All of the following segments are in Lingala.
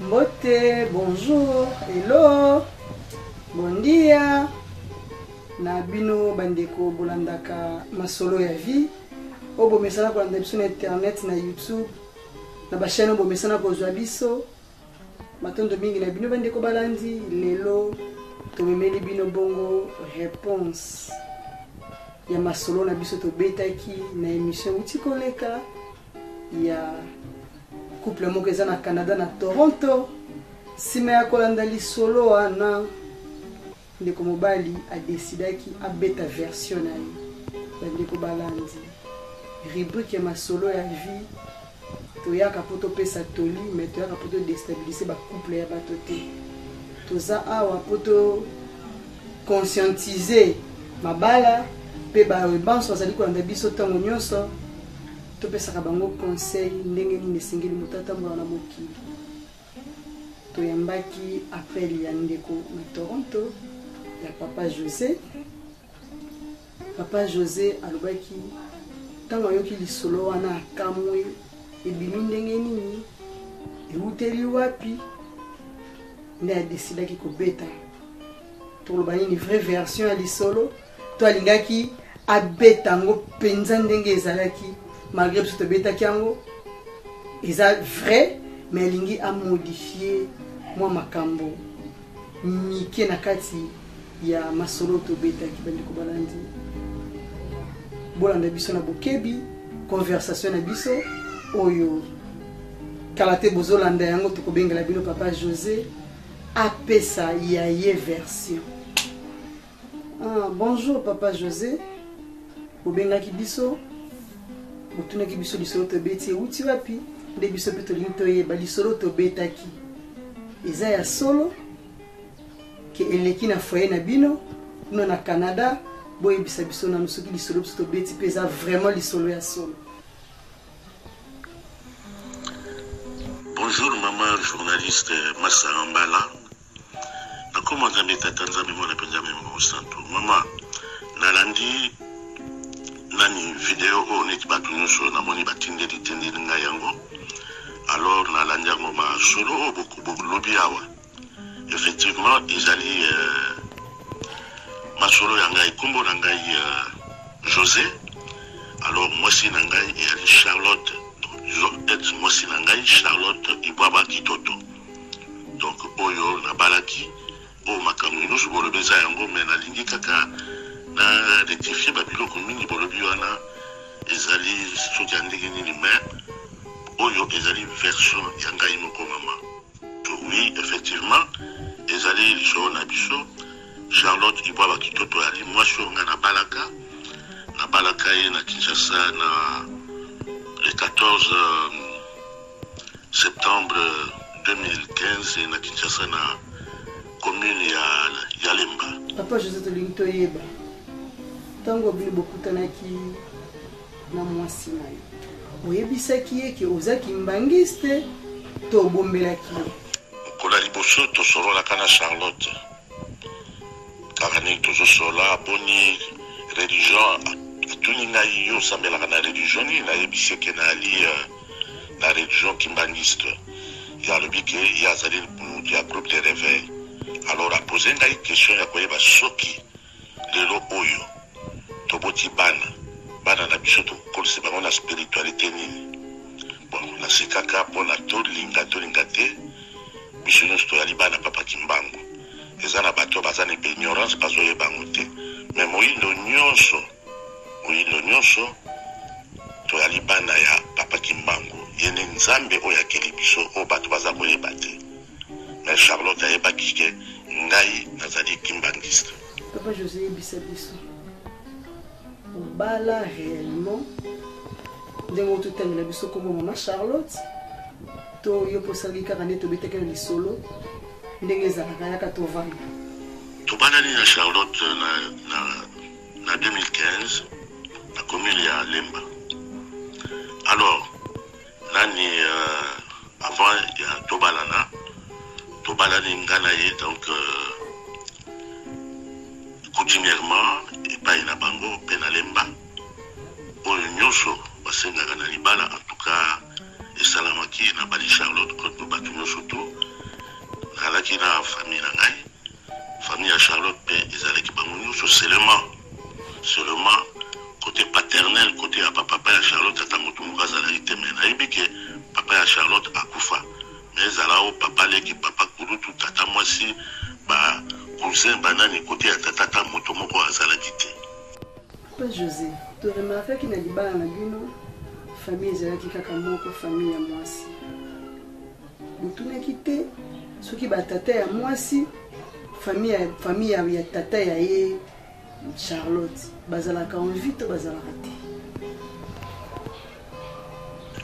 Mbote, bonjour, hello, bon dia na bino bandeko bolandaka masolo ya vie oyo bomesana kolanda biso na internet na youtube na bachaine oyo bomesana kozwa biso matondo mingi na bino bandeko balandi lelo tomemeli bino bongo réponse ya masolo na biso tobetaki na émission euti koleka ya couple moko eza na Canada na Toronto. Nsima ya kolanda lisolo wana, ndeko mobali adesidaki abeta version na ye. Bandeko balandi rubrique ya masolo ya vie, toyaka mpo topesa toli, mais toyaka mpo todestabilise bacouple ya bato te. Toza awa mpo to conscientiser mabala mpe baoyo banso bazali kolanda biso ntango nyonso. Topesaka bango conseil ndenge nini esengeli moto atambola na mokili. Toyambaki appel ya ndeko na Toronto ya papa Jose. Papa Jose alobaki ntango ayoki lisolo wana akamwe, ebimi ndenge nini, ewuteli wapi, nde adesidaki kobeta toloba nini vraie version ya lisolo to alingaki abeta yango mpenza ndenge ezalaki malgré biso tobetaki yango eza vrai mais alingi amodifie mwa makambo mike na kati ya masolo tobetaki bandeko balandi bolanda biso na bokebi conversation na biso oyo kala te bozolanda yango tokobengela bino papa josé apesa ya ye version Ah, bonjour papa José. Bobengaki biso, botunaki biso lisolo tobeti euti wapi, nde biso mpe tolingi toyeba lisolo tobetaki eza ya solo ke eleki na foyer na bino kuna na Canada. Boyebisa biso nanu soki lisolo biso tobeti mpe eza vraiment lisolo ya solo. Bonjour maman journaliste Massara Mbala. Nakoma Nzambe Tata, Nzambe Mwana mpe Nzambe Molimo Mosantu. Mama, nalandi nani video oyo neti bato nyonso namoni batindeli tindeli ngai yango. Alors nalandi yango masolo oyo bolobi awa. Effectivement ezali euh, masolo ya ngai, nkombo na ngai euh, José. Alors mwasi na ngai eyali Charlotte, donc mwasi na ngai Charlotte Ibwaba Kitoto. Donc oyo nabalaki oyo makambo nyonso bolobi eza yango, mais nalingi kaka na rectifier ba biloko mingi bolobi wana ezali soki ya ndenge nini, mais oyo ezali version ya ngai moko mama. Oui, effectivement ezali lisolo na biso. Charlotte Ibwaba Kitoto ali mwasi oyo ngai nabalaka, nabalaka ye na Kinshasa na le 14 septembre 2015 na Kinshasa na commune ya, ya Lemba. Papa Jose, tolingi toyeba ntango bino bokutanaki na mwasi na yo, oyebisaki ye ke oza kimbangiste to obombelaki ye? Mokolo ya liboso tosololaka na Charlotte, kaka ndenge tozosolola boni religion, atuni ngai yo osambelaka na religion nini? Nayebisi ye ke nayali euh, na religion kimbangiste. Ye alobi ke ye azali mutu ya groupe de reveil. Alors apose ngai question ya koyeba soki lelo oyo toboti bana, bana na biso tokokolisa bango na spiritualite nini. Bon, nasekaka mpona tolinga tolinga te, biso nyonso toyali bana papa Kimbangu. Eza na bato baza na ignorance, bazoyeba yango te, mais moyindo nyonso, moyindo nyonso toyali bana ya papa Kimbangu. Ye nde Nzambe oyo akeli biso, oyo bato baza koyeba te. Mais Charlotte ayebaki ke ngai nazali kimbangiste. Papa Jose, yebisa biso, obala réellement ndenge ototangela biso kombo mama Charlotte, to yo mpo osalaki kaka nde tobetaki na lisolo ndenge ezalaka yaka tovanda? Tobalani na Charlotte na 2015 na commune ya Lemba. Alors nani euh, avant ya tobalana, tobalani nga na ye donc euh, coutumièrement epai na bango mpe na Lemba, oyo nyonso basengaka na libala en tout cas esalamaki. Nabali Charlotte comme bato nyonso tu. Charlotte akufa. Mais ezala o papa leki, papa kulutu, tata mwasi, ba cousin banani kote ya tata ata moto moko azalaki te. Papa Jose, to remarkaki na libala na bino famille ezalaki kaka moko, famille ya mwasi. Botunaki te soki ba tata ya mwasi famille ya, famille ya, ya tata ya ye Charlotte bazalaka en vie to bazalaka te?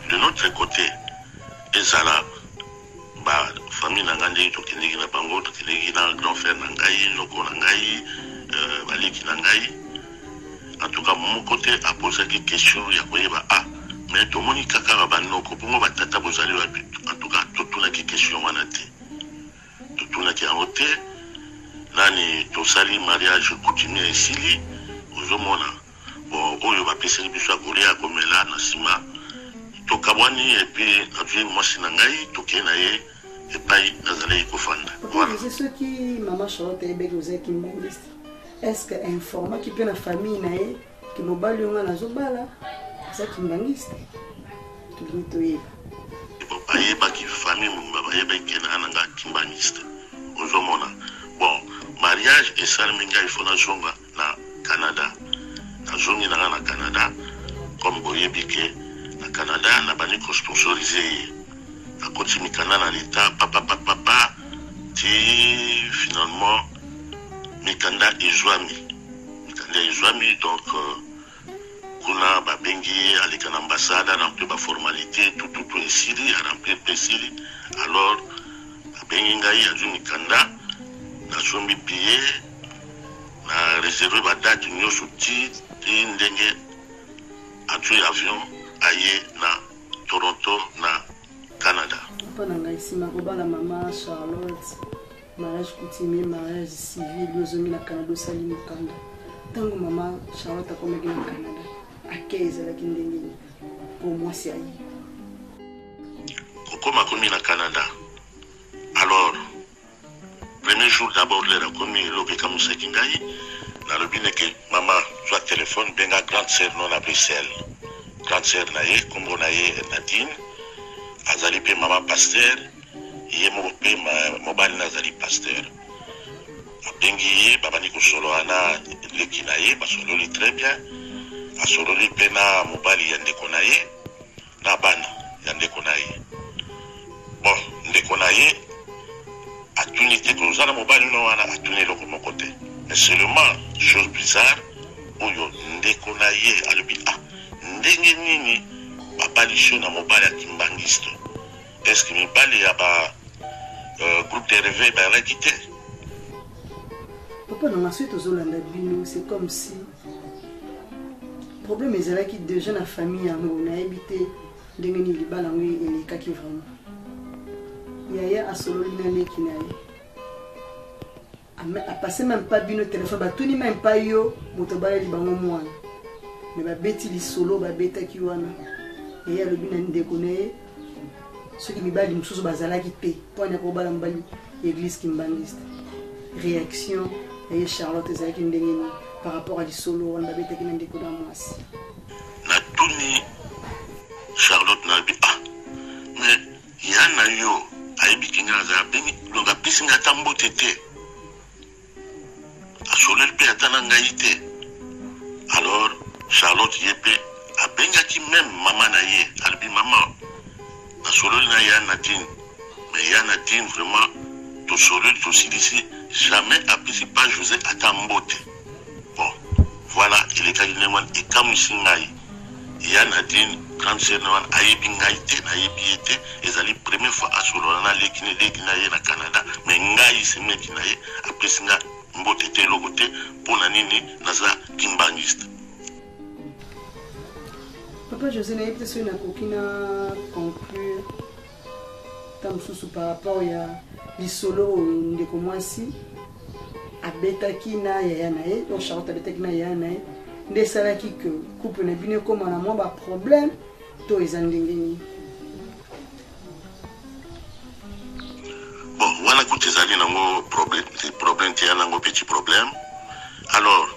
De notre côté ezala ba famille na ngai ndenge tokendeki na bango, tokendeki na grand frère na ngai, noko na ngai, euh, baleki na ngai. En tout cas moko te apozaki question ya koyeba ah mais tomoni kaka ba noko bongo ba tata bozali wapi? En tout cas totunaki question wana te. Totunaki yango te nani tosali mariage coutumier esili ozomona bon oyo bapesaki biso ya kolia ya komela na nsima tokabwani epuis nazwi mwasi na ngai tokei na ye epai nazalaki kofanda. Papa Jose, soki mama Charlotte ayebaki ozali kimbanguiste, est-ce que informaki mpe na famille na ye ke mobali oyo ngai nazobala aza kimbanguiste? Tolingi toyeba. Bayebaki famille mobimba bayebaki ke na nga kimbanguiste, ozomona. Bon, mariage esalemi, ngai faut nazonga na Canada. Nazongi na nga na Canada, comme boyebi ke na Canada nabandi kosponsorize ye, nakoti mikanda na leta papapapapa ti finalement mikanda ezwami, mikanda ezwami. Donc kuna babengi ye aleka na ambassade, aremplir ba formalité tututu, esili aremplir mpe esili. Alors babengi ngai, azwi mikanda, nasombi billet, na réserve ba date nyonso ti ti ndenge azwi avion aye na Toronto na Canada. Papa na ngai, nsima kobala mama Charlotte, mariage coutumier, mariage civil, yo ozongi na Canada, osali mokanda. Ntango mama Charlotte akomaki na Canada, ake ezalaki ndenge nini mpo mwasi aye kokoma akomi na Canada? Alors premier jour d'abord lere akomi, eloko ekamusaki ngai, nalobi neke mama zwa telefone, benga grande sœur no na Bruxelles. Grande sœur na ye, nkombo na ye Nadine, azali mpe mama pasteur, ye moko mpe mobali na azali pasteur. Abengi ye, babandi kosolola na leki na ye, basololi très bien. Asololi mpe na mobali ya ndeko na ye na bana ya ndeko na ye. Bon, ndeko na ye atuni te koza na mobali no wana, atuni eloko moko te. Mais seulement chose bizarre oyo ndeko na ye alobi: ah, ndenge nini babali yo na mobali ya kimbangiste? Est ce que mibali ya ba groupe de réveil bayalaki te? Papa na nga, soki tozolanda bino, c'est comme si problème ezalaki déjà na famille yango. Nayebi te ndenge nini libala yango elekaki vraiment. Yaya asololi na leki na ye, apase même pas bino téléphone, batuni même pas yo moto abaleli bango mwana, me babeti lisolo babetaki wana. Yaya alobi na ndeko na ye soki mibali mosusu bazalaki te mpo ani akobala mobali église kimbangiste. Réaction ya ye Charlotte ezalaki ndenge nini par rapport à lisolo wana babetaki na ndeko na mwasi? Natuni Charlotte, nalobi: ah, mais ya na yo ayebiki ngai azala abengi, donc apesi ngai ata mbote te, asololi mpe ata na ngai te. Alors Charlotte ye mpe abengaki même mama na ye, alobi: mama, nasololi na ya Nadine, mais ya Nadine vraiment tosololi tosilisi, jamais apesi pa José ata mbote. Bon, voilà, elekaki ndenge wana. Ekamwisi ngai, ya Nadine grande sœur na wana ayebi ngai te, nayebi ye te. Ezali première fois asolola na leki ne leki na ye na Canada, mais ngai semeki na ye apesi nga mbote te, eloko te. Mpo na nini? Naza kimbangiste. Papa José, nayebi te soki nakoki na conclure ta mosusu par rapport ya lisolo oyo ndeko mwasi abetaki na yaya na ye, oyo Charlotte abetaki na yaya na ye, nde esalaki ke couple na bino ekóma na mwa baproblème to eza ndenge nini? Bon, wana kutu ezali nango problème, problème te, ya nango petit problème. Alors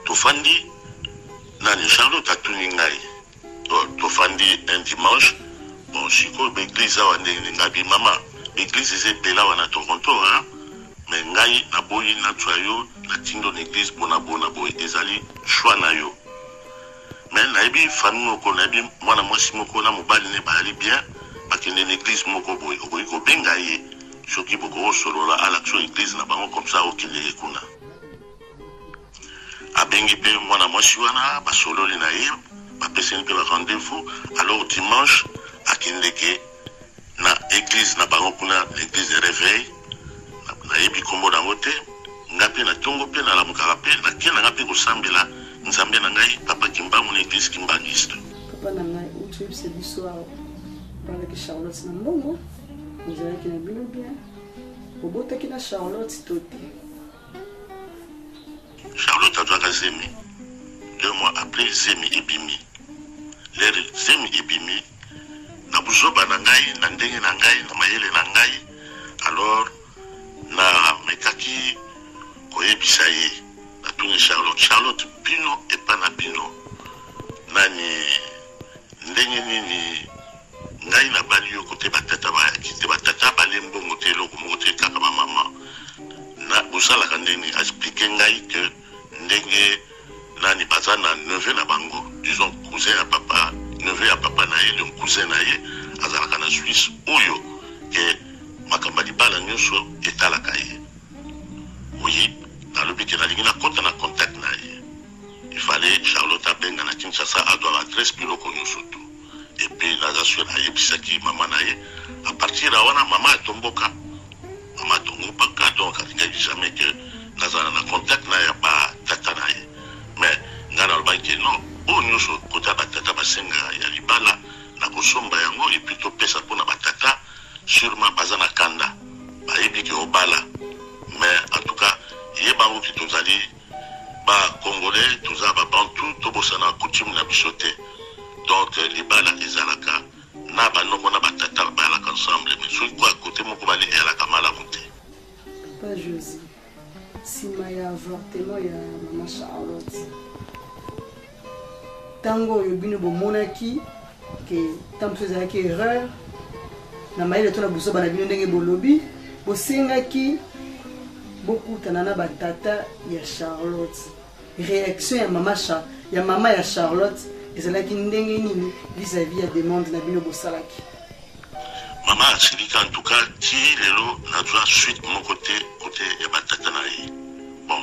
tofandi nani, Charlotte atuni ngai, tofandi un dimanche. Bon sikoyo ba eglise awa ndenge nini? Ngabi mama ba eglise eza ebele awa na Toronto hein mais ngai naboyi natua yo natindo na eglise bona bona boye ezali choix na yo mais nayebi famille moko nayebi mwana mwasi moko na mobali ne bayali bien bakende na eglise moko boye okoki kobenga ye soki bokoki kosolola alakisa yo eglise na bango comme ça okende ye kuna. Abengi pe mwana mwasi wana basololi na ye bapesani pe ba rendez-vous alors dimanche akendeke na eglise na bango kuna na eglise de reveil nayebi kombo na yango te nga pe na tongo pe nalamukaka pe nake na nga pe kosambela nzambe na ngai papa kimbangu na eglise kimbanguiste. Papa na ngai outi oyebisa biso awa obalaki Charlotte na mbongo ozalaki na bino bien obotaki na Charlotte to te? Charlotte azwaka zemi deux mois après zemi ebimi lere zemi ebimi na buzoba na ngai na ndenge na ngai na mayele na ngai alors na mekaki koyebisa ye natuni Charlotte Charlotte bino epa na bino nani ndenge nini Ngai na bali yo kote ba tata bayaki te ba tata balie mbongo te eloko moko te kaka ba maman na bosalaka ndenge nini explique ngai que ndenge nani baza na neveu na bango disons cousin ya papa neveu ya papa na ye donc cousin na ye azalaka na Suisse oyo ke makambo ya libala nyonso etalaka ye oui nalobi ke nalingi nakota na contact na ye il fallait Charlotte abenga na Kinshasa azwa adresse biloko nyonso tout Et puis naza sur ayebisaki mama na ye à partir ya wana mama atomboka mama atongobaka donc alingaki jamais que nazala na contact na ya ba tata na ye mais ngai nalobaki ke non oyo nyonso kota ba tata basenga ya libala nakosomba yango et puis topesa mpona ba tata sûrement baza na kanda bayebi ke obala mais en tout cas yeba yango ke tozali Ba congolais toza ba bantou tobosana coutume na biso te donc libala ezalaka na ba noko na ba tata bayalaka ensemble mais soki kwa cote moko bali eyalaka malamu te. Papa Jose, sima ya avortement ya mama Charlotte, tango oyo bino bomonaki ke ntango mosusu ezalaki erreur na mayele to na buzoba na bino ndenge bolobi, bosengaki bokutana na batata ya Charlotte. Reaction ya mama Char ya mama ya Charlotte ezalaki ndenge nini vis-à-vis ya demande na bino bosalaki? Mama asilika en tout cas ti lelo nazwa suite moko te kote ya batata na ye. Bon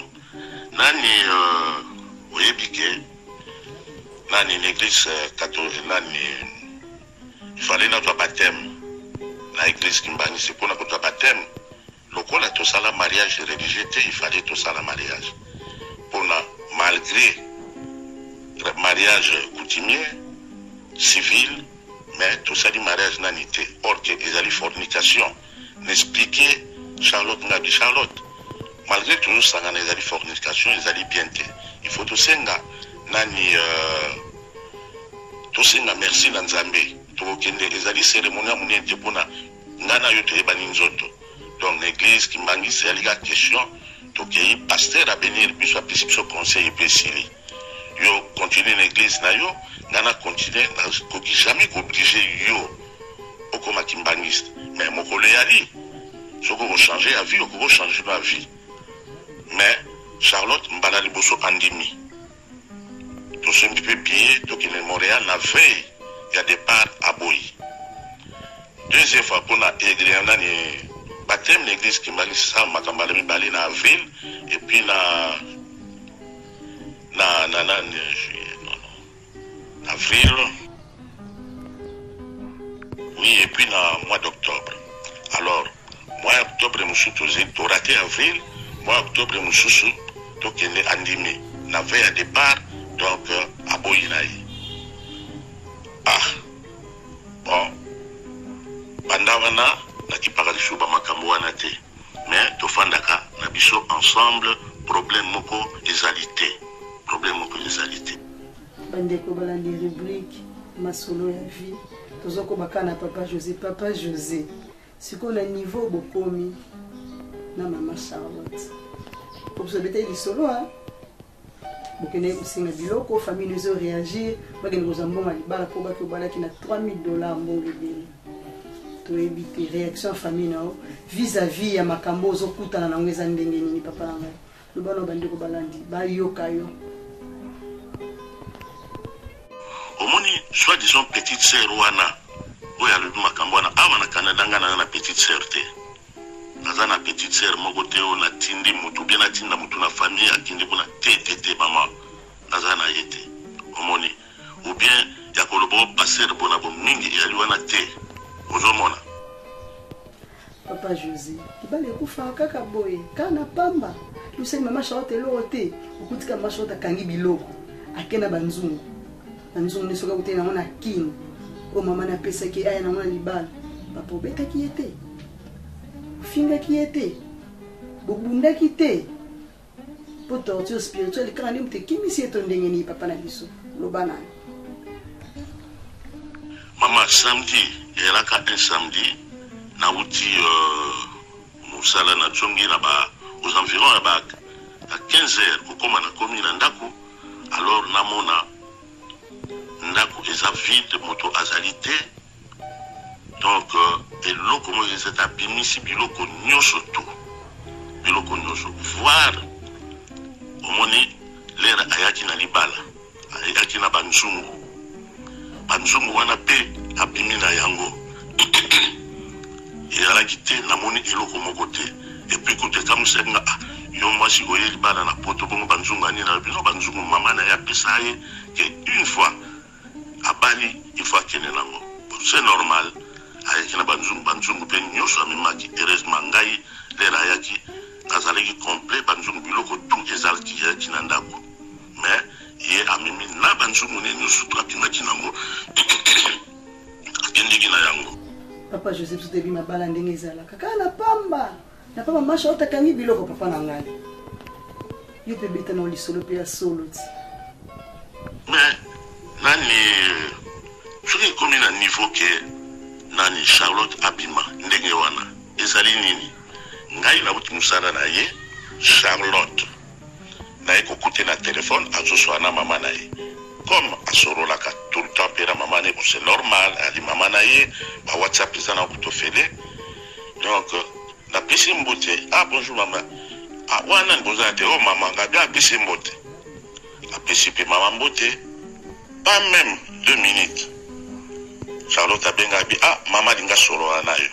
nani euh, oyebi ke nani na eglise catholique nani il fallait nazwa baptême na eglise kimbanguiste mpona kozwa baptême lokola tosala mariage religieux te il fallait tosala mariage mpona malgré mariage coutumier civil mais tosali mariage nani te or que ezali fornication n'expliquer Charlotte Ngabi Charlotte malgré tozosangana ezali fornication ezali bien te il faut tosenga nani euh, tosenga merci na Nzambe tokokende ezali cérémonie ya monene te mpona nga na yo toyebani nzoto donc na église kimbangisi ezali kaka question tokei pasteur abenir biso apesi biso conseil epe esili yo continue na église na yo nga na continue nakoki jamais kooblige yo okoma kimbangiste mais mokolo eyali soki okochange ya vie okoki ochange no ya vie mais Charlotte mbala liboso andimi tosombi mpe billet tokende Montréal na veille ya départ aboyi deuxième fois mpona eglise nani baptême na église kimbangiste esalamaka mbala mibale na avril et puis na na na na juillet non non avril oui et puis na mois d'octobre alors mois octobre mosusu tozali torate avril mois octobre mosusu tokende andimi na veille ya départ donc aboyi na ye ah bon banda wana nakipaka lisusu bamakambo wana te mais tofandaka na biso ensemble problème moko ezali te problème moko ezali te. Bandeko balandi rubrique masolo ya vie tozokoba kaka na papa Jose. Papa Jose, sikoyo na niveau bokomi na mama Charlotte, po biso obetaki lisolo hein? Bokendeki kosenga biloko, famille nous réagir, bakende kozwa mbongo ya libala mpo baki obalaki na 3000 dollars, mbongo ebele. Toyebi te réaction ya famille na yo vis-à-vis ya makambo ozokutana nango eza ndenge nini. Papa na ngai, loba na bandeko balandi bayoka yo. Omoni, soit disant petite sœur wana oyo alobi makambo wana awa na Canada, ngai naza na petite sœur te. Naza na petite sœur moko te oyo natindi motu bien, natinda motu na famille akende kuna te, te, te, mama, naza na ye te. Omoni, ou bien ya koloba o passer bona bo mingi eyali wana te, ozomona. Papa José, libala ekufaka kaka boye, kaka na pamba? Lusali mama Charlotte eloko te. Okutika mama Charlotte akangi biloko, ake na banzungu. Banzungu nde soki akutani nango na Kini oyo mama napesaki aya nango na libala. Papa, obetaki ye te, ofingaki ye te, bobundaki te, mpo torture spirituelle kaka nde moto ekimisi ye to ndenge nini? Papa na biso, loba nani. Mama, samedi eyalaka, un samedi, nauti mosala, nazongi na ba aux environs ya ba 15 heures. Kokóma, nakomi na ndako, alors namona ndako eza vide, moto azali te. Donc eloko moko eza te. Abimisi biloko nyonso tu, biloko nyonso, voire omoni lere ayaki na libala, ayaki na banzungu. Banzungu wana mpe abimi na yango, ezalaki te. Namoni eloko moko te. Et puis kutu ekamwisaki nga: ah, yo mwasi oye libala na Poto, bongo banzungu ani? Na bino banzungu mama na ye apesa ye ke une fois abali, il faut akende nango. C'est normal, ayaki na banzungu. Banzungu mpe nyonso amemaki. Heureusement ngai lere ayaki nazalaki complet, banzungu, biloko tout ezalaki, eyaki na ndako. Mais ye amemi na banzungu ne nyonso to abimaki nango, akendeki na yango. Papa Joseph, biso toyebi mabala ndenge ezalaka, kaka na pamba na pamba. Masha otakangi biloko. Papa na ngai, yo mpe beta na lisolo mpe ya solo ti. Mais nani, soki ekomi na niveau ke nani, Charlotte abima ndenge wana, ezali nini? Ngai nauti mosala na ye, Charlotte naye kokute na telefone, azoswala na mama na ye comme asorolaka tout le temps mpe na mama na ye. Bon, c'est normal, ali mama na ye, ba WhatsApp eza na kutofele. Donc napesi mbote: "Ah, bonjour mama." "Ah, wana boza te o mama?" Ngabi apesi mbote, apesi mpe mama mbote. Pas même 2 minutes, Charlotte abenga, abi: "Ah, mama alinga solola na yo."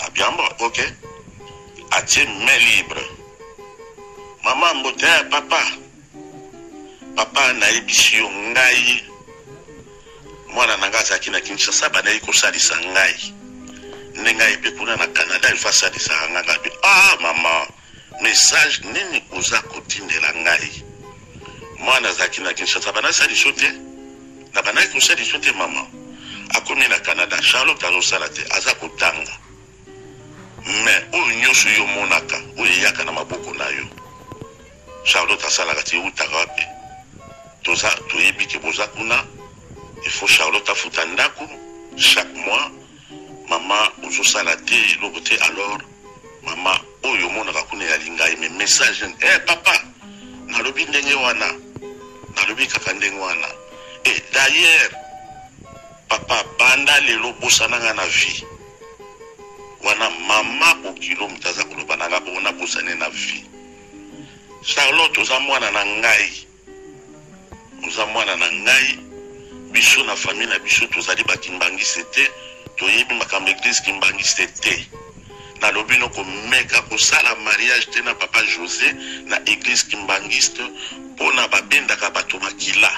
Abiambo, ok, atie main libre. "Mama, mbote." "Eh, papa, papa, nayebisi yo, ngai mwana na ngai azalaki na Kinshasa, bandaki kosalisa ngai nde ngai mpe kuna na Canada il faut asalisaka ngai." Ngabi: "Ah mama, message nini oza kotindela ngai? Mwana azalaki na Kinshasa, banasaliso te, na bandaki kosaliso te. Mama akomi na Canada, Charlotte azosala te, aza kotanga. Mais oyo nyonso yo omonaka, oyo eyaka na maboko na yo, Charlotte asalaka te, eutaka wapi? Toza toyebi ke boza kuna, il faut Charlotte afuta ndako chaque mois. Mama, ozosala te, eloko te. Alors mama, oyo omonaka kuna eyali ngai. Mais message, eh, papa, nalobi ndenge wana, nalobi kaka ndenge wana. Et d'ailleurs papa, banda lelo bosana nga na vie wana." Mama bokilo, moto aza koloba na nga bongo, nabosane na vie. "Charlotte, oza mwana na ngai, oza mwana na ngai. Biso na famille na biso tozali bakimbangiste te, toyebi makambo église kimbangiste te. Nalobi no, komeka kosala mariage te na papa José na église kimbangiste, mpona babendaka bato makila."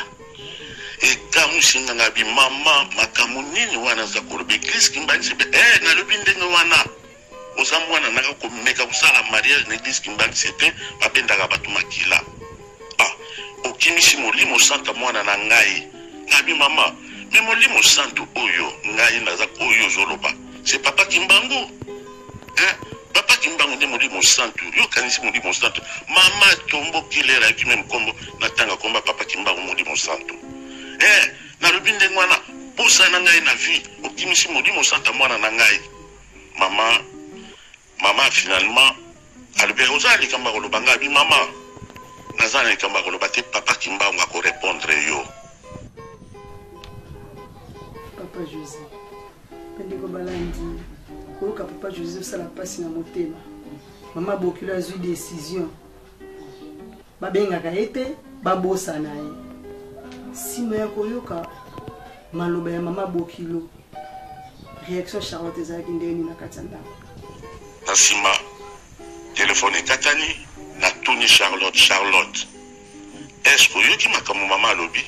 Ekamwisi nganga bi: "Mama, makambo nini wana aza koloba, église kimbangiste mpe?" "Eh, nalobi ndenge wana, oza mwana nanga, komeka kosala mariage na église kimbangiste te, babendaka bato makila. Ah, okimisi Molimo Santa mwana na ngai." Ngabi: "Mama, mais Molimo Santu oyo ngai naza, oyo ozoloba, c'est papa Kimbangu, hein? Papa Kimbangu nde Molimo Santu. Yo okanisi Molimo Santu?" Mama tomboki lera ayaki même nkombo natanga komba papa Kimbangu Molimo Santu. "Eh, nalobi ndenge wana, posa na ngai na vie, okimisi Molimo Santa mwana na ngai." Mama, mama finalement alobi: "Oza likambo ya koloba?" Ngai abi: "Mama, Naza na likambo ya koloba te, papa Kimbangu ako repondre yo. Papa Jose, bandeko balandi koyoka papa Jose osala mpasi na motema. Mama bokilo azwi decision, babengaka ye te, babosana ye. Nsima ya koyoka maloba ya mama bokilo, réaction Charlotte ezalaki ndenge nini na kati ya ndako? Na nsima telefone ekatani, natuni Charlotte, Charlotte, est-ce que oyoki makambo mama alobi?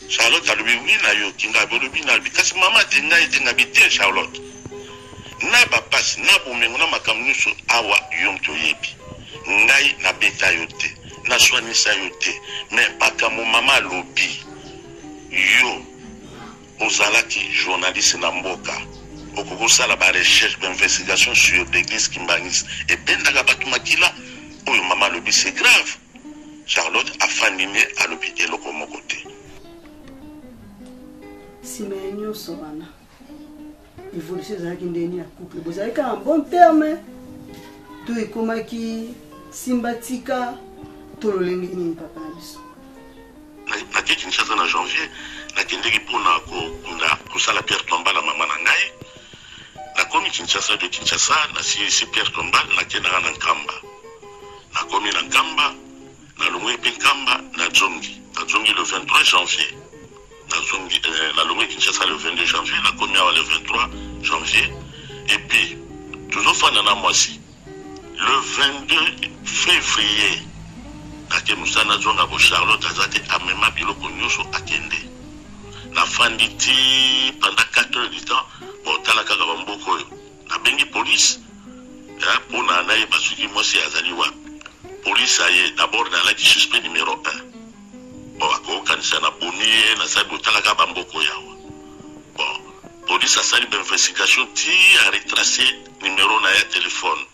Charlotte alobi oui nayoki, ngai alobi nalobi kasi mama te ngai te, ngabi te Charlotte, na bapasi na bomengo na makambo nyonso awa yo moto oyebi, ngai nabeta yo te, naswanisa yo te, mais makambo mama alobi yo ozalaki journaliste na mboka, okoki kosala ba recherche ba investigation sur l'église kimbanguiste ebendaka bato makila, oyo mama alobi c'est grave. Charlotte afandi nde alobi eloko moko te. Nsima ya nyonso wana, évolution ezalaki ndenge nini ya couple? Bozalaki kaka en bon terme to ekomaki simba tika to lolenge nini, papa na biso? Nake Kinshasa na janvier, nakendeki mpona kokunda kosala pierre tombale ya mama na ngai. Nakomi Kinshasa, de Kinshasa nasilisi pierre tombale, nakendaka na Nkamba. Nakomi na Nkamba, nalongwe mpe Nkamba, nazongi. Nazongi le 23 janvier. Nazongi, nalongwe Kinshasa le 22 janvier, nakomi awa le 23 janvier. Et puis tozofanda na mwasi le 22 février. Nake mosala, nazonga bo Charlotte aza te, amema biloko nyonso akende. Nafandi ti pendant 4 heures du temps, bon tala kaka bamboka oyo. Nabengi police mpona nayeba soki mwasi azali wapi. Police aye, d'abord nalaki suspect numéro 1. Bon, akokanisa na bomi ye, nasali botala kaka bamboka oyo awa. Bon, police asali ba investigation ti a retracer numéro na ye ya telefone,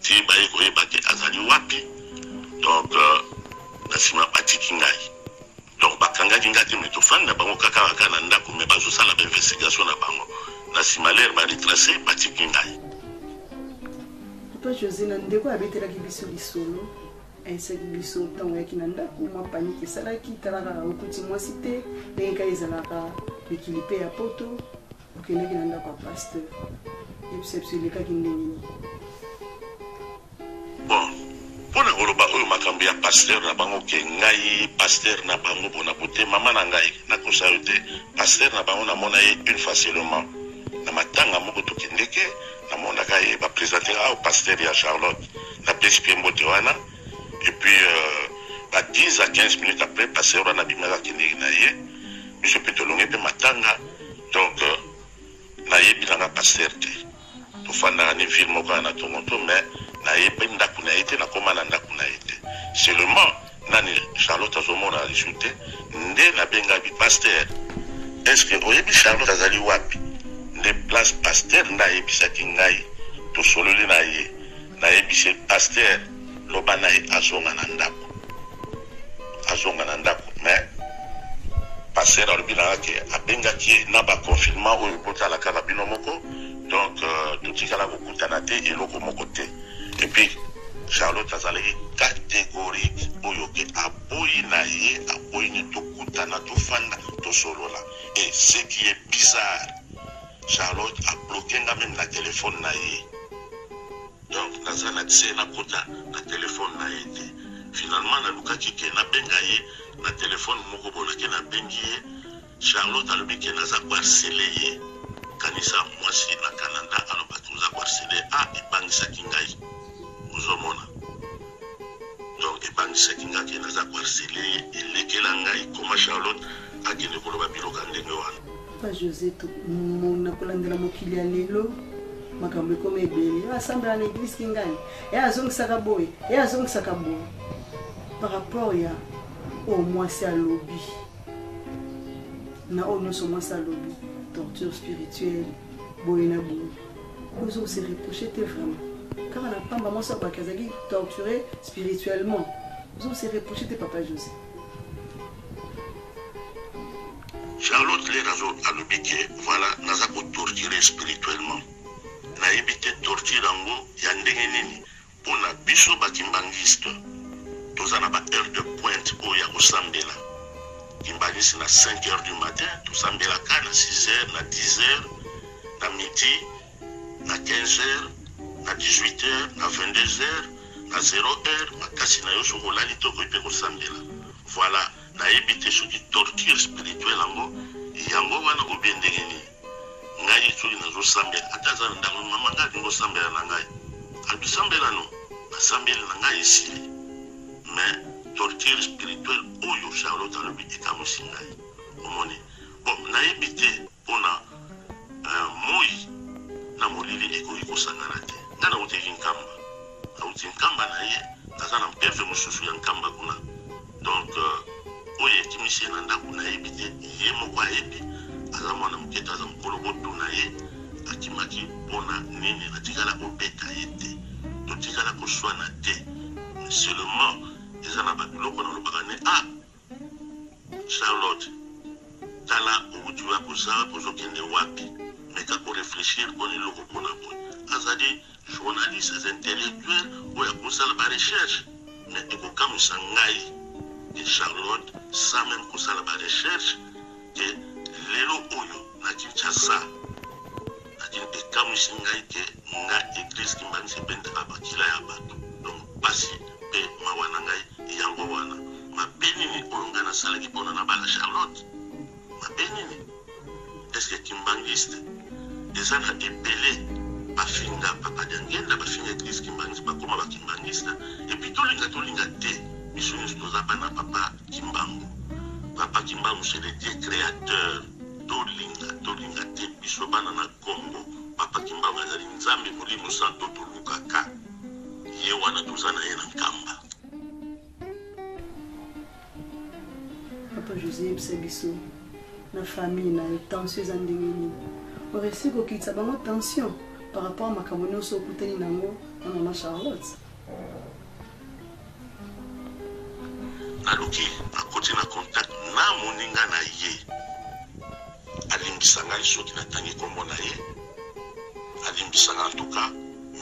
ti baye koyeba ke azali wapi. Donc na nsima batiki ngai. Donc bakangaki ngai te, mais tofandi na bango kaka kaka na ndako, mais bazosala ba investigation na bango. Na nsima lere ba retracer, batiki ngai. Papa José, na ndeko abetelaki biso lisolo, ayesaki biso ntango ayaki na ndako, mwa panike esalaki, tala kaka okuti mwasi te, ndenge kaka ezalaka mikili mpe ya poto, okendaki na ndako ya pasteur. Yebisa biso elekaki ndenge nini? Bon, mpona koloba oyo makambo ya pasteur na bango, ke ngai pasteur na bango bona bote, mama na ngai nakosa yo te, pasteur na bango namona ye une fois seulement na matanga moko tokendeke, namonaka ye baprésente awa pasteur ya Charlotte, napesi mpe mbote wana. Et puis ba 10 à 15 minutes après, pasteur wana abimaka akendeki na ye, biso mpe tolonge mpe matanga. Donc nayebi nanga pasteur te, tofandaka ni ville moko ya na Toronto, mais nayebi ndako na ye te, nakóma na ndako na ye te. Seulement nani Charlotte azomona lisusu te, nde nabengaki pasteur, est ce que oyebi Charlotte azali wapi? Nde place pasteur nde ayebisaki ngai, tosololi na ye, nayebisi pasteur loba na ye azonga na ndako, azonga na ndako. Mais pasteur alobi na nga ke abengaki ye na baconfinement oyo botala kaka bino moko, donc totikala kokutana te, eloko moko te. Et puis Charlotte azalaki catégorique oyo ke aboyi na ye, aboyi ni tokutana, tofanda, tosolola. Et ce qui est bizarre, Charlotte abloqué nga même na telefone na ye, donc naza na accès nakota na telefone na ye te. Finalement nalukaki ke nabenga ye na telefone moko boye, nake nabengi ye, Charlotte alobi ke naza koharceler ye. Kanisa mwasi na Canada alobaki oza koharceler. A ebangisaki ngai, ozomona, donc ebangisaki ngai ke naza koharceler ye, elekela ngai koma Charlotte akende koloba biloko ya ndenge wana. Papa José, na kolandela mokili ya lelo, makambo ekoma ebele. Ye asambela na église kingani, ye azongisaka boye, ye azongisaka boye, par rapport ya oyo mwasi alobi, na oyo nyonso mwasi alobi, torture spirituelle boye na boye, ozo se reprocher te vraiment kaka na pamba mwasi abaki azalaki torturé spirituellement? Ozo se reprocher te, papa José? Charlotte lere alobi ke voilà, naza kotorturer spirituellement, nayebi te torture yango ya ndenge nini. Mpona biso bakimbangiste, Toza na ba heure de pointe oyo ya kosambela. Kimbanguiste na 5 heures du matin, tosambelaka na 6 heures, na 10 heures, na midi, na 15 heures, na 18 heures, na 22 heures, na 0 heure. Makasi na yo soki olali te okoki mpe kosambela. Voilà, nayebi te soki torture spirituelle yango yango wana ou bien ndenge nini. Ngai soki nazosambela, ata aza na ndako, mama ngai alingi kosambela na ngai, alobi sambela no, nasambeli na ngai esili. Mais torture spirituelle oyo Charlotte alobi ekamwisi ngai. Omoni? Bon, nayebi te mpona moi na molili ekoki kosangana te. Ngai nautaki Nkamba, nauti Nkamba na ye, naza na mpeve mosusu ya Nkamba kuna. Donc oyo ekimisi ye na ndako nayebi te, ye moko ayebi, aza mwana moke te, aza mokolo, botuna ye akimaki mpona nini. Natikala kobeta ye te, totikala koswana te, mais seulement eza na babiloko nalobaka ne ah Charlotte, tala owuti wapi, oza wapi, ozokende wapi, meka koreflechir mpona eloko mpona boye. Azali journaliste, aza intellectuel oyo akosala ba recherche, mais ekokamwisa ngai ke Charlotte sans même kosala ba recherche ke lelo oyo na Kinshasa ekamwisi ngai ke nga église Kimbanguiste ebendaka bakila ya bato. Donc pasi pe mawa na ngai yango wana. Mabe nini oyo ngai nasalaki mpona nabala Charlotte? Mabe nini? Est-ce que Kimbanguiste eza na ebele bafinga Papa Diangienda, bafinga église Kimbanguiste, bakoma ba Kimbanguiste? Et puis tolinga tolinga te, biso nyonso toza bana Papa Kimbangu. Papa Kimbangu, c'est le Dieu créateur. Tolinga tolinga te, biso bana na Congo, Papa Kimbangu azali Nzambe Molimo Santo, tolukaka ye wana, toza na ye na Nkamba. Papa José, yebisa biso na famille na yo tension eza ndenge nini? Oresi kokitisa bango tension par rapport a makambo nyonso okutani nango na mama Charlotte? Naluki nakoti na contact na moninga na ye, alimbisa ngai soki natangi kombo na ye, alimbisa ngai en tout cas,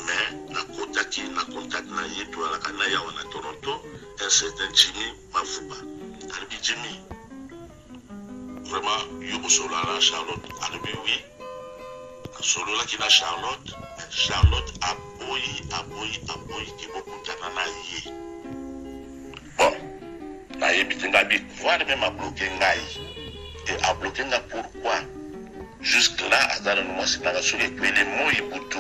mais nakotaki na contact na ye, toyalaka na ye awa na Toronto, un certain Jimmy Mavuba. Alobi Jimmy, vraiment yo kosolola na Charlotte? Alobi oui, nasololaki na Charlotte, mais Charlotte aboyi, aboyi, aboyi ke bokutana na ye. Bon, nayebi te, ngabi voire même abloke ngai, et abloke nga pourquoi? Jusque là aza nanu mwasi nanga, soki ekweli moi butu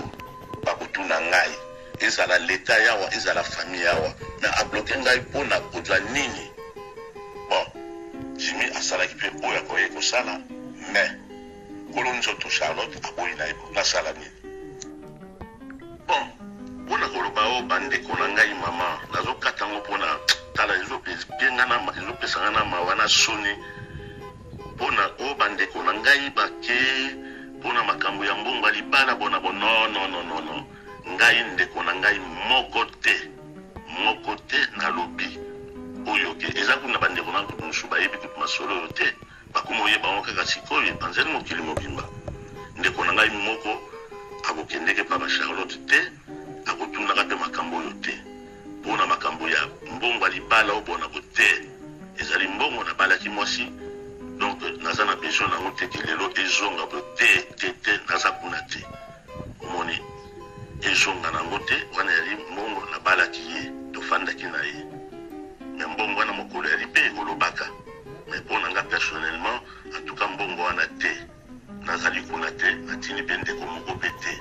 bakotuna ngai, ezala leta yawa, ezala famille yawa, mais abloke ngai mpona kozwa nini? Bon, Jimmy asalaki mpe oyo akoki kosala, mais kolo nzoto Charlotte aboyi na ye, nasala nini? Bon, mpona koloba oyo bandeko na ngai, mama, nazokata yango mpona tala ezopesa nga na mawa na soni mpona oyo bandeko na ngai bake mpona makambo ya mbongo ya libala bona bo. Non, non, non, non, non, ngai ndeko na ngai moko te, moko te. Nalobi oyo ke eza kuna bandeko na mosusu bayebi kutu masolo oyo te, bakoma oyeba yango kaka sikoyo epanzeli mokili mobimba. Ndeko na ngai moko akokendeke mpa ba Charlotte te, akotunaka mpe makambo oyo te mpona makambo ya mbongo ya libala oyo bonako te. Ezali mbongo nabalaki mwasi, donc naza na besoin nango te ke lelo ezonga bo. Te, te, te, naza kuna te. Omoni, ezonga nango te, wana yali mbongo nabalaki ye, tofandaki na ye, me mbongo wana mokolo yali mpe ekolobaka. Mais mpo na nga personnellement, en tout cas mbongo wana te, nazali kuna te, natindi mpe ndeko moko mpe te.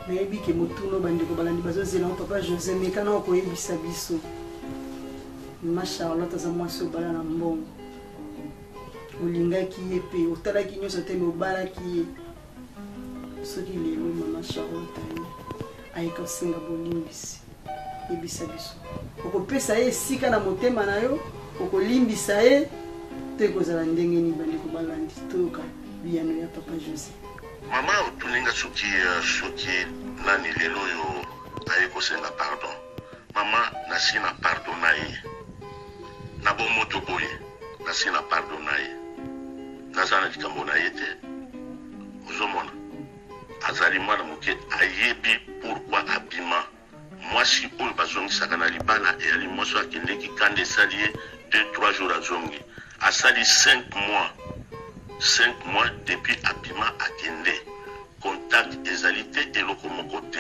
Nayebi ke motuno bandeko balandi bazozela ngo. Papa José, meka na okoyebisa biso, ma Charlotte aza mwasi obala na mbongo, olingaki ye mpe otalaki nyonso te, me obalaki ye. Soki lelo mama Charlotte aye ayeka osenga bolimbisi, yebisa biso, okopesa ye esika na motema na yo? Okolimbisa ye to ekozala ndenge nini? Bandeko balandi, toyoka biyano ya Papa José. Mama, otuninga soki nani lelo oyo aye kosenga pardon. Mama, nasi na pardona ye na bomoto boye, nasi na pardona ye, naza na likambo na ye te. Ozomona, azali mwana moke, ayebi pourquoi abima. Mwasi oyo bazongisaka na libala eyali mwasi oyo akendeki kanda esali ye 2 3 jours azongi. Asali 5 mois 5 mois depuis abima akende contact ezali te eloko moko te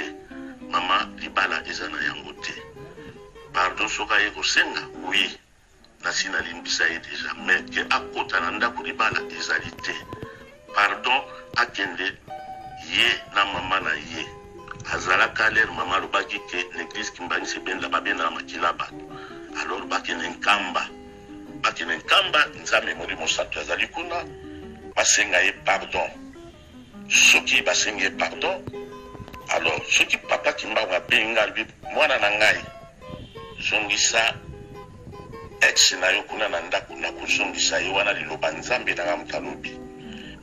mama libala eza na yango te pardon soki aye kosenga oui nasi nalimbisa ye dejà mais ke akota na ndaku libala ezali te pardon akende ye na mama na ye azalaka lere mama alobaki ke na eglise kimbanguiste ebenda babendaka makila bato alors bakende nkamba bakende nkamba nzambe molimo santu azali kuna basenga ye pardon soki basengi ye pardon alors soki papa kimbangu abengi ngai alobi mwana na ngai zongisa ex na yo kuna na ndako nakozongisa ye wana liloba nzambe na ngai moto alobi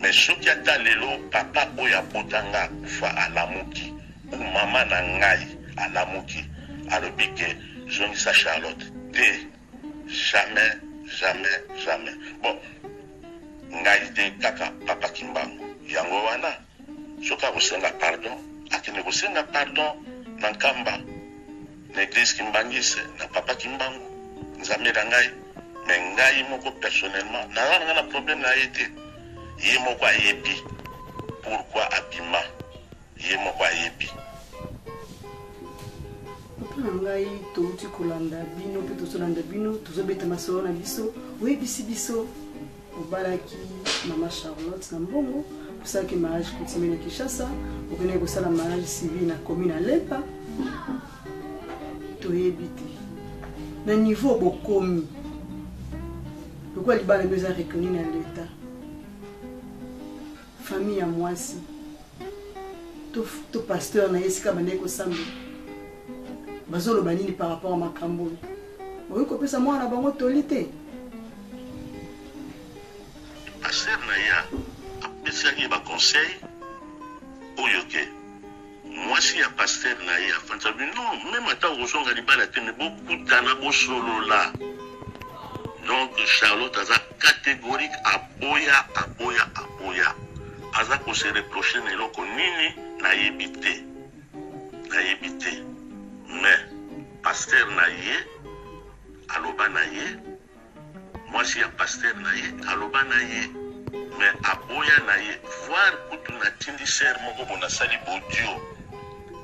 mais soki ata lelo papa oyo abota nga akufa alamuki ou mama na ngai alamuki alobi ke zongisa Charlotte te Jamais jamais jamais bon ngai te kaka papa kimbangu yango wana soki akosenga pardon akende kosenga pardon na nkamba na eglise kimbangiste na papa kimbangu nzambe na ngai mais ngai moko personnellement naza na ngai na problème na ye te ye moko ayebi pourquoi abima Ye moko ayebi. Papa na ngai touti kolanda bino mpe tozolanda bino tozobeta masolo na biso oyebisi biso obalaki mama Charlotte na mbongo osalaki mariage coutumier na Kinshasa okendaki kosala mariage civil na commune ya Lemba toyebi te na niveau bokomi lokola libala bino eza reconnu na l'etat famille ya mwasi to, to pasteur na ye esika bandaki kosambela bazoloba nini par rapport ya makambo oyo okoki kopesa mwana na bango toli te pasteur na ye apesaki ye baconseil oyo ke mwasi ya pasteur na ye afandisa bi non meme ata okozonga libala te me bokutana bosolola donc Charlotte aza catégorique aboya aboya aboya aza ko se reprocher na eloko nini nayebi te nayebi te mais pasteur na ye aloba na ye Mwasi ya pasteur na ye aloba na ye mais aboya na ye voir kutu natindi sœur moko bo nasali bodio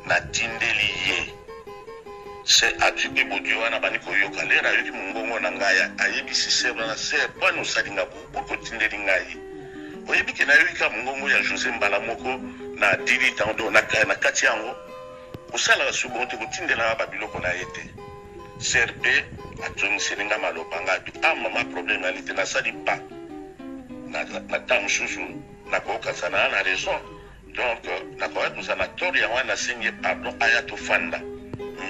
natindeli ye se azwi pe bodio wana abandi koyoka lere ayoki mongongo na ngai ayebisi sœur wana sœur pwani osali nga bo pourquoi otindeli ngai oyebi ke nayoki kaka mongongo ya Jose mbala moko na delete yango donc na kati yango kosalaka su bongo te kotindelaka ba biloko na ye te Sœur pe azongiseli nga maloba nga abi ah mama problème nani te nasali pas na na temps mosusu nakoki kozala na na raison donc nakoki kozala na tort yango wana nasengi ye pardon aya tofanda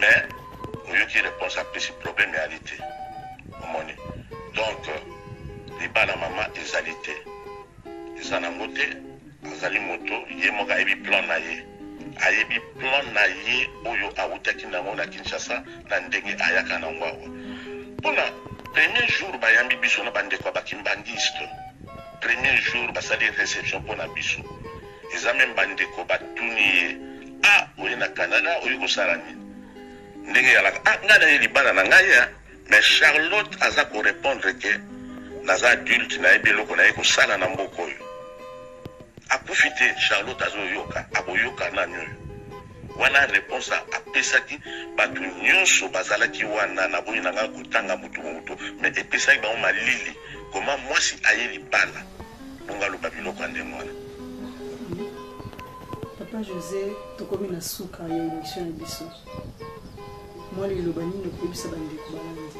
mais oyoki réponse apesi problème eyali te omoni donc libala mama ezali te eza nango te Azali moto ye moko ayebi plan na ye. Ayebi plan na ye oyo awutaki nango na Kinshasa na ndenge ayaka nango awa. Pona premier jour bayambi biso na ba ndeko ya ba kimbanguiste, premier jour basali reception pona biso. Eza meme ba ndeko batuni ye, ah oye na Canada oye kosala nini? Ndenge eyalaka, ah ngai naye libala na ngai hein. Mais Charlotte aza ko repondre que naza adulte nayebi eloko naye kosala na mboka oyo. Akufi te Charlotte azo yoka akoyoka nani oyo. Wana reponse apesaki batu nionso bazalaki wana naboyi na nga kotanga mutu mutu mais epesaki bango malili comment mwasi aye libala bongo aloba biloko ya ndenge wana. Papa Jose tokomi na suka ya emission na biso. Mwa liloba nini okoyebisa bandeko balandi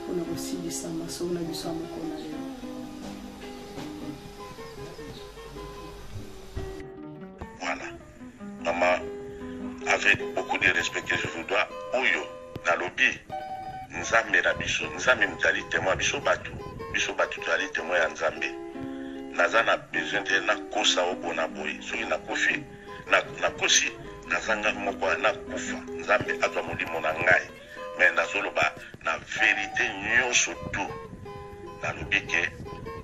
mpo na kosilisa masolo na biso ya mokolo na lelo? Voilà. Maman, avec beaucoup de respect que je vous dois, oyo nalobi Nzambe na biso, Nzambe moto ali temoin, biso bato, biso bato tozali temoin ya Nzambe. Naza na besoin te nakosa obona boye, soki nakufi Na nakosi naza nga moko nakufa nzambe azwa molimo na ngai mais nazoloba na verite nyoso tout nalobi ke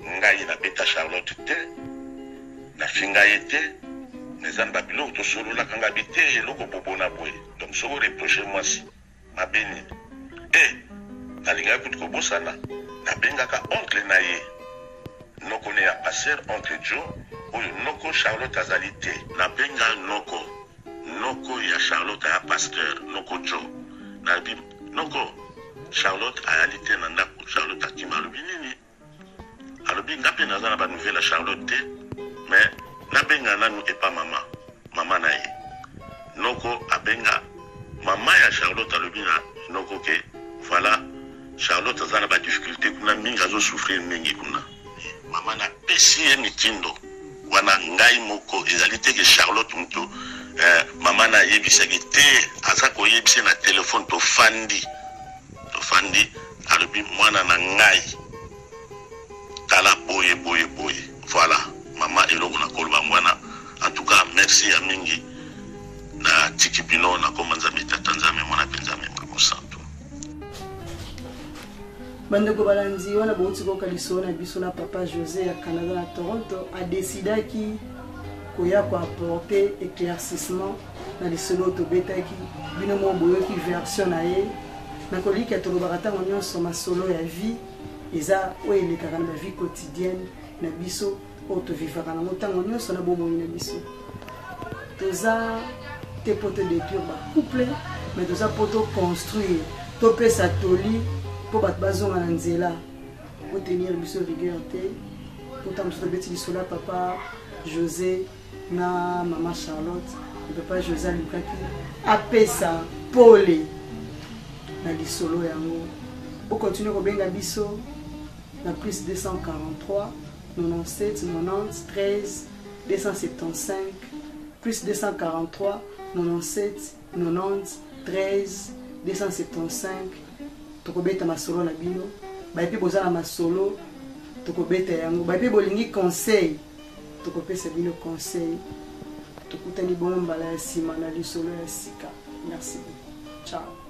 ngai na beta charlotte te na finga ye te. Mais eza na babiloko tosololaka nga bi te eloko bobona boye. Donc soki oreproche mwasi mabe nini? Eh, nalingaki kutu kobosana, nabengaka oncle na ye, noko ne ya pasteur, oncle Joe, oyo noko Charlotte azali te. Nabenga noko, noko ya Charlotte aya pasteur, noko Joe. Nalobi, noko, Charlotte ayali te na ndako, Charlotte akima. Alobi nini? Alobi nga pe naza na ba nouvelle ya Charlotte te mais nabenga nanu epa mama mama na ye. Noko abenga mama ya Charlotte alobi na noko ke voilà Charlotte aza na ba difficulte kuna mingi azo souffrir mingi kuna. Mama na pesi ye mitindo wana ngai moko ezali te ke Charlotte mutu eh, mama na ayebisaki te aza koyebisa na telephone tofandi Tofandi alobi mwana na ngai tala boye boye boye voilà mama eloko na koloba mwana en tout cas merci ya mingi na tiki bino na komba nzambe tata nzambe mwana pe nzambe molimo santu. Bandeko balandi wana bouti koyoka lisolo na biso na papa Jose ya Canada na Toronto adecidaki koya ko apporter éclaircissement na lisolo oyo tobetaki. Bino moko boyoki version na ye. Na kolikia tolobaka ntango nyonso masolo ya vie eza oyo elekaka na ba vie quotidienne na biso oyo tovivaka nango ntango nyonso na bomoi na biso. Toza te mpo to détruire ba couple, mais toza mpo to construire, topesa toli mpo bato bazonga na nzela. Botenir biso rigueur te mpo ntango mosusu tobeti lisolo ya papa Jose na mama Charlotte, et papa Jose alukaki apesa pole na lisolo yango. Bokontinue kobenga biso na plus 243 97 90 13 275 plus 243 97 90 13 275. Tokobeta masolo na bino baye mpe boza na masolo, tokobeta yango. Baye mpe bolingi conseil, tokopesa bino conseil. Tokutani bongo mbala ya nsima na lisolo ya sika. Merci beaucoup, ciao.